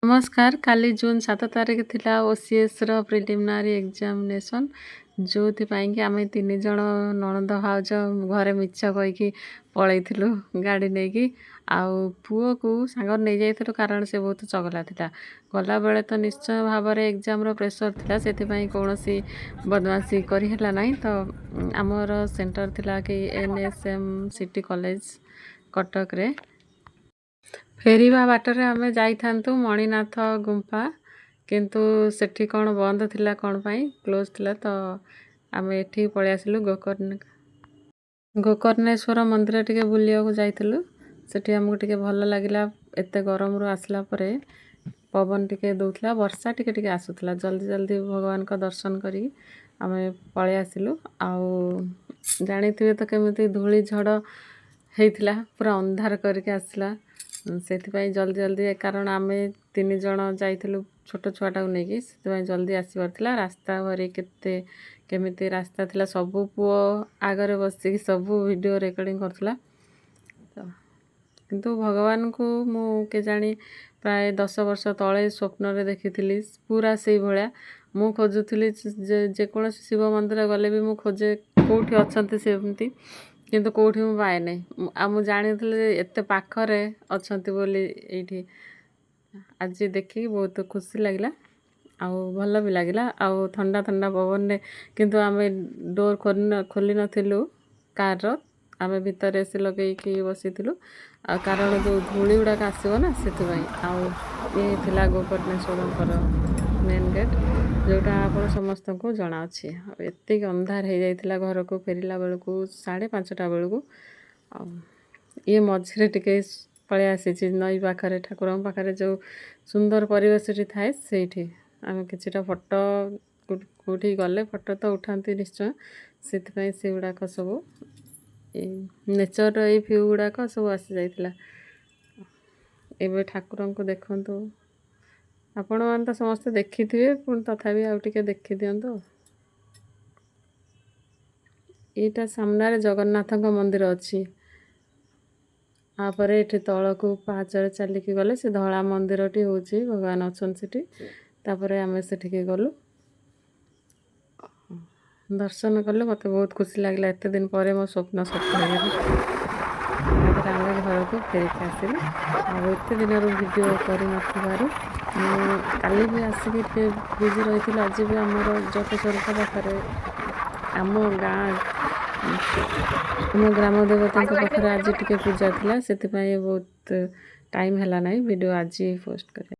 ନମସ୍କାର। କାଲି ଜୁନ୍ 7 ତାରିଖ ଥିଲା ଓସିଏସ୍ର ପ୍ରିଲିମିନାରୀ ଏକ୍ଜାମିନେସନ୍, ଯେଉଁଥିପାଇଁ କି ଆମେ ତିନି ଜଣ ନଣନ୍ଦ ଭାଉଜ ଘରେ ମିଛ କହିକି ପଳେଇଥିଲୁ ଗାଡ଼ି ନେଇକି। ଆଉ ପୁଅକୁ ସାଙ୍ଗରେ ନେଇଯାଇଥିଲୁ, କାରଣ ସେ ବହୁତ ଚଗଲା ଥିଲା। ଗଲାବେଳେ ତ ନିଶ୍ଚୟ ଭାବରେ ଏକ୍ଜାମ୍ର ପ୍ରେସର୍ ଥିଲା, ସେଥିପାଇଁ କୌଣସି ବଦମାସି କରିହେଲା ନାହିଁ। ତ ଆମର ସେଣ୍ଟର ଥିଲା କି ଏନ୍ଏସ୍ଏମ୍ ସିଟି କଲେଜ, କଟକରେ। ଫେରିବା ବାଟରେ ଆମେ ଯାଇଥାନ୍ତୁ ମଣିନାଥ ଗୁମ୍ଫା, କିନ୍ତୁ ସେଠି କ'ଣ ବନ୍ଦ ଥିଲା, କ'ଣ ପାଇଁ କ୍ଲୋଜ୍ ଥିଲା। ତ ଆମେ ଏଠିକି ପଳେଇ ଆସିଲୁ, ଗୋକର୍ଣ୍ଣେଶ୍ୱର ମନ୍ଦିର ଟିକେ ବୁଲିବାକୁ ଯାଇଥିଲୁ। ସେଠି ଆମକୁ ଟିକେ ଭଲ ଲାଗିଲା। ଏତେ ଗରମରୁ ଆସିଲା ପରେ ପବନ ଟିକେ ଦେଉଥିଲା, ବର୍ଷା ଟିକେ ଟିକେ ଆସୁଥିଲା। ଜଲ୍ଦି ଜଲ୍ଦି ଭଗବାନଙ୍କ ଦର୍ଶନ କରିକି ଆମେ ପଳେଇ ଆସିଲୁ। ଆଉ ଜାଣିଥିବେ ତ କେମିତି ଧୂଳି ଝଡ଼ ହେଇଥିଲା, ପୁରା ଅନ୍ଧାର କରିକି ଆସିଲା। ସେଥିପାଇଁ ଜଲ୍ଦି ଜଲ୍ଦି, କାରଣ ଆମେ ତିନି ଜଣ ଯାଇଥିଲୁ ଛୋଟ ଛୁଆଟାକୁ ନେଇକି, ସେଥିପାଇଁ ଜଲ୍ଦି ଆସିବାର ଥିଲା। ରାସ୍ତା ଭରି କେତେ କେମିତି ରାସ୍ତା ଥିଲା ସବୁ, ପୁଅ ଆଗରେ ବସିକି ସବୁ ଭିଡ଼ିଓ ରେକର୍ଡ଼ିଂ କରୁଥିଲା। ତ କିନ୍ତୁ ଭଗବାନଙ୍କୁ ମୁଁ କେଜାଣି ପ୍ରାୟ 10 ବର୍ଷ ତଳେ ସ୍ୱପ୍ନରେ ଦେଖିଥିଲି, ପୁରା ସେଇଭଳିଆ ମୁଁ ଖୋଜୁଥିଲି। ଯେ ଯେକୌଣସି ଶିବ ମନ୍ଦିର ଗଲେ ବି ମୁଁ ଖୋଜେ କେଉଁଠି ଅଛନ୍ତି ସେମିତି, କିନ୍ତୁ କେଉଁଠି ମୁଁ ପାଏନି। ଆଉ ମୁଁ ଜାଣିଥିଲି ଯେ ଏତେ ପାଖରେ ଅଛନ୍ତି ବୋଲି ଏଇଠି। ଆଜି ଦେଖିକି ବହୁତ ଖୁସି ଲାଗିଲା ଆଉ ଭଲ ବି ଲାଗିଲା। ଆଉ ଥଣ୍ଡା ଥଣ୍ଡା ପବନରେ, କିନ୍ତୁ ଆମେ ଡୋର୍ ଖୋଲି ନଥିଲୁ କାର୍ର, ଆମେ ଭିତରେ ଏସି ଲଗେଇକି ବସିଥିଲୁ, ଆଉ କାରଣ ଯେଉଁ ଧୂଳି ଗୁଡ଼ାକ ଆସିବ ନା, ସେଥିପାଇଁ। ଆଉ ଇଏ ଥିଲା ଗୋକର୍ଣ୍ଣେଶ୍ୱରଙ୍କର ମେନ୍ ଗେଟ୍, ଯେଉଁଟା ଆପଣ ସମସ୍ତଙ୍କୁ ଜଣାଅଛି। ଆଉ ଏତିକି ଅନ୍ଧାର ହେଇଯାଇଥିଲା ଘରକୁ ଫେରିଲା ବେଳକୁ, 5:30 ବେଳକୁ। ଆଉ ଇଏ ମଝିରେ ଟିକେ ପଳେଇ ଆସିଛି ନଈ ପାଖରେ, ଠାକୁରଙ୍କ ପାଖରେ ଯେଉଁ ସୁନ୍ଦର ପରିବେଶଟି ଥାଏ, ସେଇଠି ଆମେ କିଛିଟା ଫଟୋ, କେଉଁଠି ଗଲେ ଫଟୋ ତ ଉଠାନ୍ତି ନିଶ୍ଚୟ, ସେଥିପାଇଁ ସେଗୁଡ଼ାକ ସବୁ ଏଇ ନେଚର୍ର ଏଇ ଭ୍ୟୁ ଗୁଡ଼ାକ ସବୁ ଆସିଯାଇଥିଲା। ଏବେ ଠାକୁରଙ୍କୁ ଦେଖନ୍ତୁ। ଆପଣମାନେ ତ ସମସ୍ତେ ଦେଖିଥିବେ, ପୁଣି ତଥାପି ଆଉ ଟିକେ ଦେଖିଦିଅନ୍ତୁ। ଏଇଟା ସାମ୍ନାରେ ଜଗନ୍ନାଥଙ୍କ ମନ୍ଦିର ଅଛି। ତାପରେ ଏଠି ତଳକୁ ପାହାଚରେ ଚାଲିକି ଗଲେ ସେ ଧଳା ମନ୍ଦିରଟି ହେଉଛି, ଭଗବାନ ଅଛନ୍ତି ସେଠି। ତାପରେ ଆମେ ସେଠିକି ଗଲୁ, ଦର୍ଶନ କଲୁ। ମୋତେ ବହୁତ ଖୁସି ଲାଗିଲା, ଏତେ ଦିନ ପରେ ମୋ ସ୍ୱପ୍ନ ସତ ହେଇଗଲା। ତାପରେ ଆମେ ଘରକୁ ଫେରିକି ଆସିଲୁ। ଆଉ ଏତେ ଦିନରୁ ଭିଡ଼ିଓ କରିନଥିବାରୁ ମୁଁ କାଲି ବି ଆସିକି ଟିକେ ବିଜି ରହିଥିଲି। ଆଜି ବି ଆମର ଜଟେଶ୍ୱରଙ୍କ ପାଖରେ, ଆମ ଗାଁ, ଆମ ଗ୍ରାମ ଦେବତାଙ୍କ ପାଖରେ ଆଜି ଟିକେ ପୂଜା ଥିଲା, ସେଥିପାଇଁ ବହୁତ ଟାଇମ୍ ହେଲା ନାହିଁ ଭିଡ଼ିଓ ଆଜି ପୋଷ୍ଟ କରିବା।